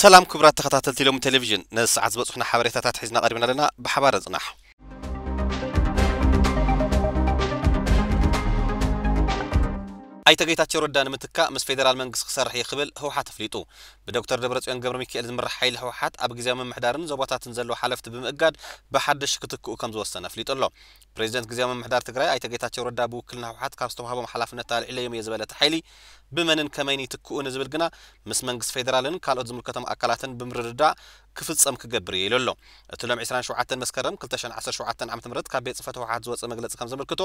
ሰላም ክቡራት ተኸታተልቲ ሎሚ ቴሌቪዥን፣ ነዚ ሰዓት ዝበጽሑና ሓበሬታታት ሒዝና ቀሪብና ኣለና። ብሓባር ንጽናሕ። ኣይተ ጌታቸው ረዳ ንምትካእ ምስ ፌዴራል መንግስቲ ክሰርሕ እየ ክብል ህወሓት ኣፍሊጡ። ብዶክተር ደብረጽዮን ገብረ ሚካኤል ዝምራሕ ሓይሊ ህወሓት ኣብ ግዝያዊ ምምሕዳርን ዞባታትን ዘለዉ ሓለፍቲ ብምእጋድ ብሓድሽ ክትክኡ ከም ዝወሰነ ኣፍሊጡ ኣሎ። ፕሬዚደንት ግዝያዊ ምምሕዳር ትግራይ ኣይተ ጌታቸው ረዳ ብውክልና ህወሓት ካብ ዝተዋህቦም ሓላፍነት ኣልዒለዮም እየ ዝበለ እቲ ሓይሊ ብመንን ከመይን ይትክኡ ንዝብል ግና ምስ መንግስቲ ፌዴራልን ካልኦት ዝምልከቶም ኣካላትን ብምርድዳእ ክፍጸም ክገብር እየ ኢሉ ኣሎ። እቲ ሎም ዕስራን ሸውዓተን መስከረም ክልተ ሺሕን ዓሰርተ ሸውዓተን ዓመተ ምህረት ካብ ቤት ጽሕፈት ህወሓት ዝወጸ መግለጺ ከም ዘመልክቶ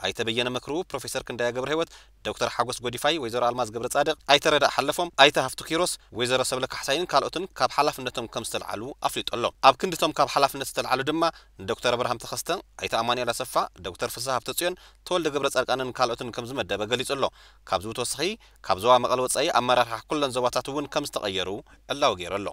ኣይተ በየነ መክርኡ፣ ፕሮፌሰር ክንዳየ ገብረ ህይወት፣ ዶክተር ሓጎስ ጎዲፋይ፣ ወይዘሮ ኣልማዝ ገብረ ጻድቕ፣ ኣይተ ረዳእ ሓለፎም፣ ኣይተ ሃፍቱ ኪሮስ፣ ወይዘሮ ሰብለ ካሕሳይን ካልኦትን ካብ ሓላፍነቶም ከም ዝተልዓሉ ኣፍሊጡ ኣሎ። ኣብ ክንድቶም ካብ ሓላፍነት ዝተልዓሉ ድማ ንዶክተር ኣብርሃም ተኸስተ፣ ኣይተ ኣማኑኤል ኣሰፋ፣ ዶክተር ፍስሃ ሃብተጽዮን፣ ተወልደ ገብረ ጻድቃንን ካልኦትን ከም ዝመደበ ገሊጹ ኣሎ። ካብዚ ብተወሳኺ ካብ ዞባ መቐለ ወጻኢ ኣመራርሓ ኩለን ዞባታት እውን ከም ዝተቐየሩ ዕላዊ ገይሩ ኣሎ።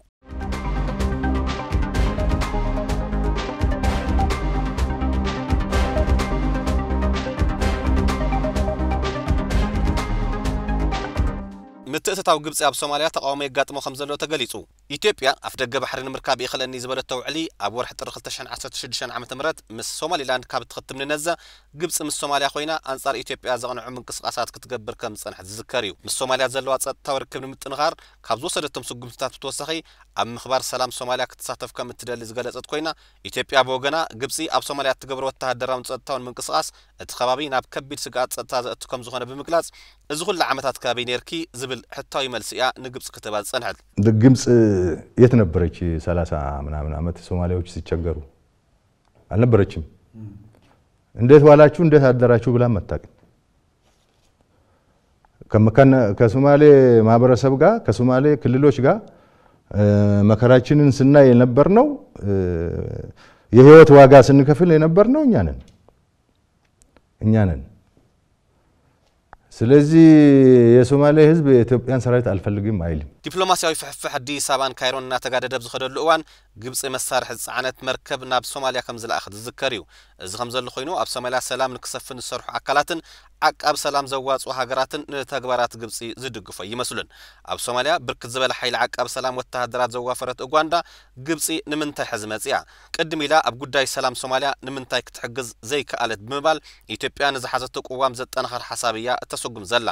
ምትእትታው ግብጺ ኣብ ሶማልያ ተቃውሞ የጋጥሞ ከም ዘሎ ተገሊጹ። ኢትዮጵያ ኣፍደገ ባሕሪ ንምርካብ ይኽእለኒ ዝበለቶ ውዕሊ ኣብ ወርሒ ጥሪ ክልተ ሺሕን ዓሰርተ ሽዱሽተን ዓመተ ምህረት ምስ ሶማሊላንድ ካብ እትኽትም ንነዘ፣ ግብጺ ምስ ሶማልያ ኮይና ኣንጻር ኢትዮጵያ ዘቕንዑ ምንቅስቓሳት ክትገብር ከም ዝጸንሐት ዝዝከር እዩ። ምስ ሶማልያ ዘለዋ ጸጥታዊ ርክብ ንምጥንኻር ካብ ዝወሰደቶም ስጉምትታት ብተወሳኺ ኣብ ምኽባር ሰላም ሶማልያ ክትሳተፍ ከም እትደሊ ዝገለጸት ኮይና፣ ኢትዮጵያ ብወገና ግብጺ ኣብ ሶማልያ እትገብሮ ወተሃደራውን ጸጥታውን ምንቅስቓስ እቲ ከባቢ ናብ ከቢድ ስግኣት ጸጥታ ዘእቱ ከም ዝኾነ ብምግላጽ፣ እዚ ኩሉ ዓመታት ካበይ ነይርኪ ዝብል ሕታዊ መልሲ እያ ንግብጺ ክትህባ ዝጸንሐት። ግብጽ የት ነበረች? ሰላሳ ምናምን ዓመት ሶማሊያዎች ሲቸገሩ አልነበረችም። እንዴት ዋላችሁ፣ እንዴት አደራችሁ ብላ አታውቅም። ከመከነ-፣ ከሶማሌ ማህበረሰብ ጋር፣ ከሶማሌ ክልሎች ጋር፣ እ፣ መከራችንን ስናይ የነበርነው፣ እ፣ የህይወት ዋጋ ስንከፍል የነበርነው እኛ ነን። እኛ ነን። ስለዚህ የሶማሌ ህዝብ የኢትዮጵያን ሰራዊት አልፈልግም አይልም። ዲፕሎማሲያዊ ፍሕፍሕ ኣዲስ ኣበባን ካይሮን እናተጋደደ ኣብ ዝኸደሉ እዋን፣ ግብጺ መሳርሒ ዝጸዓነት መርከብ ናብ ሶማልያ ከም ዝለኣኸት ዝዝከር እዩ። እዚ ከም ዘሎ ኮይኑ፣ ኣብ ሶማልያ ሰላም ንክሰፍን ዝሰርሑ ኣካላትን ዓቃብ ሰላም ዘዋጽኡ ሃገራትን ንተግባራት ግብጺ ዝድግፎ ይመስሉን። ኣብ ሶማልያ ብርክት ዝበለ ሓይሊ ዓቃብ ሰላም ወተሃደራት ዘዋፈረት ኡጋንዳ፣ ግብጺ ንምንታይ ሕዚ መጺኣ? ቅድም ኢላ ኣብ ጉዳይ ሰላም ሶማልያ ንምንታይ ክትሕግዝ ዘይከኣለት ብምባል፣ ኢትዮጵያ ንዝሓዘቶ ቅዋም ዘጠናኽር ሓሳብ እያ እተሰጉም ዘላ።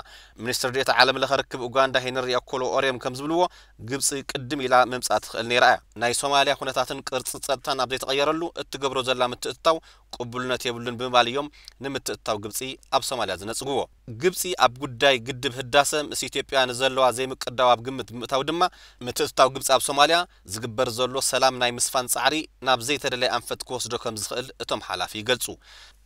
ሚኒስትር ዴኤታ ዓለም ለኸ ርክብ ኡጋንዳ ሄንሪ ኣኮሎ ኦሬም ከም ዝብልዎ፣ ግብጺ ቅድም ኢላ ምምጻእ ትኽእል ነይራ እያ። ናይ ሶማልያ ኩነታትን ቅርጺ ጸጥታን ኣብ ዘይተቐየረሉ እትገብሮ ዘላ ምትእትታው ቅቡልነት የብሉን ብምባል እዮም ንምትእትታው ግብጺ ኣብ ሶማልያ ዝነጽግዎ። ግብጺ ኣብ ጉዳይ ግድብ ህዳሰ ምስ ኢትዮጵያ ንዘለዋ ዘይምቅዳው ኣብ ግምት ብምእታው ድማ፣ ምትእትታው ግብጺ ኣብ ሶማልያ ዝግበር ዘሎ ሰላም ናይ ምስፋን ጻዕሪ ናብ ዘይተደለየ ኣንፈት ክወስዶ ከም ዝኽእል እቶም ሓላፊ ይገልጹ።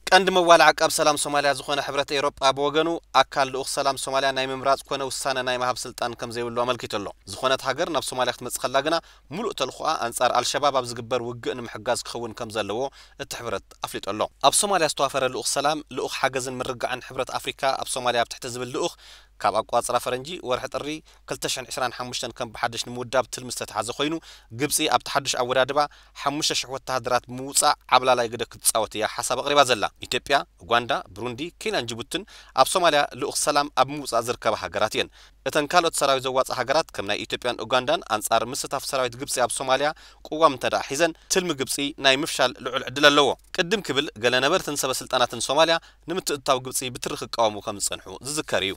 ቀንዲ መዋሊ ዓቃብ ሰላም ሶማልያ ዝኾነ ሕብረት ኤውሮጳ ብወገኑ፣ ኣካል ልኡኽ ሰላም ሶማልያ ናይ ምምራጽ ኮነ ውሳነ ናይ ምሃብ ስልጣን ከም ዘይብሉ ኣመልኪቱ ኣሎ። ዝኾነት ሃገር ናብ ሶማልያ ክትመጽእ ከላ ግና፣ ሙሉእ ተልእኾኣ ኣንጻር ኣልሸባብ ኣብ ዝግበር ውግእ ንምሕጋዝ ክኸውን ከም ዘለዎ እቲ ሕብረት ኣፍሊጡ ኣሎ። ኣብ ሶማልያ ዝተዋፈረ ልኡኽ ሰላም፣ ልኡኽ ሓገዝን ምርግጋዕን ሕብረት ኣፍሪካ ኣብ ሶማልያ ኣብ ትሕቲ ዝብል ልኡኽ፣ ካብ ኣቋጽራ ፈረንጂ ወርሒ ጥሪ ክልተ ሽሕን ዕስራን ሓሙሽተን ከም ብሓድሽ ንምውዳብ ትልሚ ዝተትሓዘ ኮይኑ፣ ግብጺ ኣብቲ ሓድሽ ኣወዳድባ ሓሙሽተ ሽሕ ወተሃደራት ብምውጻእ ዓብላላይ ግደ ክትጻወት እያ ሓሳብ ኣቕሪባ ዘላ። ኢትዮጵያ፣ ኡጋንዳ፣ ብሩንዲ፣ ኬንያን ጅቡትን ኣብ ሶማልያ ልኡኽ ሰላም ኣብ ምውጻእ ዝርከባ ሃገራት እየን። እተን ካልኦት ሰራዊት ዘዋጽኣ ሃገራት ከም ናይ ኢትዮጵያን ኡጋንዳን ኣንጻር ምስታፍ ሰራዊት ግብጺ ኣብ ሶማልያ ቅዋም እንተ ደኣ ሒዘን፣ ትልሚ ግብጺ ናይ ምፍሻል ልዑል ዕድል ኣለዎ። ቅድም ክብል ገለ ነበርትን ሰበ ስልጣናትን ሶማልያ ንምትእትታው ግብጺ ብትሪ ክቃወሙ ከም ዝጸንሑ ዝዝከር እዩ።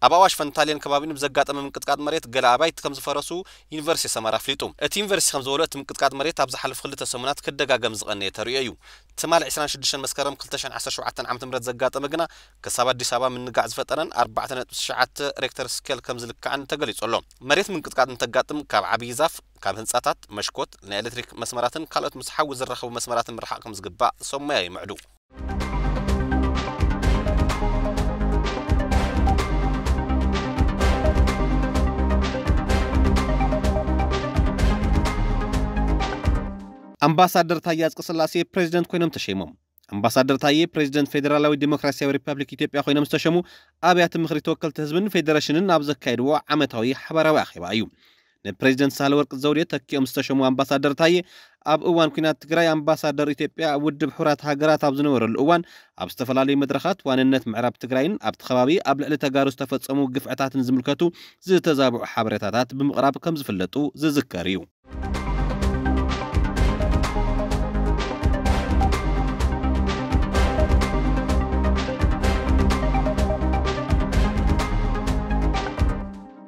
ኣብ ኣዋሽ ፈንታሌን ከባቢን ብዘጋጠመ ምንቅጥቃጥ መሬት ገለ ኣባይቲ ከም ዝፈረሱ ዩኒቨርሲቲ ሰመራ ኣፍሊጡ። እቲ ዩኒቨርሲቲ ከም ዝበሎ፣ እቲ ምንቅጥቃጥ መሬት ኣብ ዝሓለፉ ክልተ ሰሙናት ክደጋገም ዝቐነየ ተርእዮ እዩ። ትማሊ ዕስራን ሽዱሽተን መስከረም ክልተ ሽሕን ዓሰርተ ሸውዓተን ዓመተ ምህረት ዘጋጠመ ግና ክሳብ ኣዲስ ኣበባ ምንጋዕ ዝፈጠረን ኣርባዕተ ነጥቢ ትሽዓተ ሬክተር ስኬል ከም ዝልካዕን ተገሊጹ ኣሎ። መሬት ምንቅጥቃጥ እንተጋጥም ካብ ዓብዪ ዛፍ፣ ካብ ህንጻታት፣ መሽኮት፣ ናይ ኤሌክትሪክ መስመራትን ካልኦት ምስ ሓዊ ዝራኸቡ መስመራትን ምርሓቕ ከም ዝግባእ ሰሙያ ይምዕዱ። ኣምባሳደር ታዬ ኣጽቀስላሴ ፕሬዚደንት ኮይኖም ተሸይሞም። ኣምባሳደር ታዬ ፕሬዚደንት ፌዴራላዊ ዴሞክራሲያዊ ሪፐብሊክ ኢትዮጵያ ኮይኖም ዝተሸሙ ኣብያተ ምኽሪ ተወከልቲ ህዝብን ፌዴሬሽንን ኣብ ዘካየድዎ ዓመታዊ ሓባራዊ ኣኼባ እዩ። ንፕሬዚደንት ሳህለወርቅ ዘውዴ ተኪኦም ዝተሸሙ ኣምባሳደር ታዬ፣ ኣብ እዋን ኩናት ትግራይ ኣምባሳደር ኢትዮጵያ ኣብ ውድብ ሕቡራት ሃገራት ኣብ ዝነበረሉ እዋን ኣብ ዝተፈላለዩ መድረኻት ዋንነት ምዕራብ ትግራይን ኣብቲ ከባቢ ኣብ ልዕሊ ተጋሩ ዝተፈጸሙ ግፍዕታትን ዝምልከቱ ዝተዛብዑ ሓበሬታታት ብምቕራብ ከም ዝፍለጡ ዝዝከር እዩ።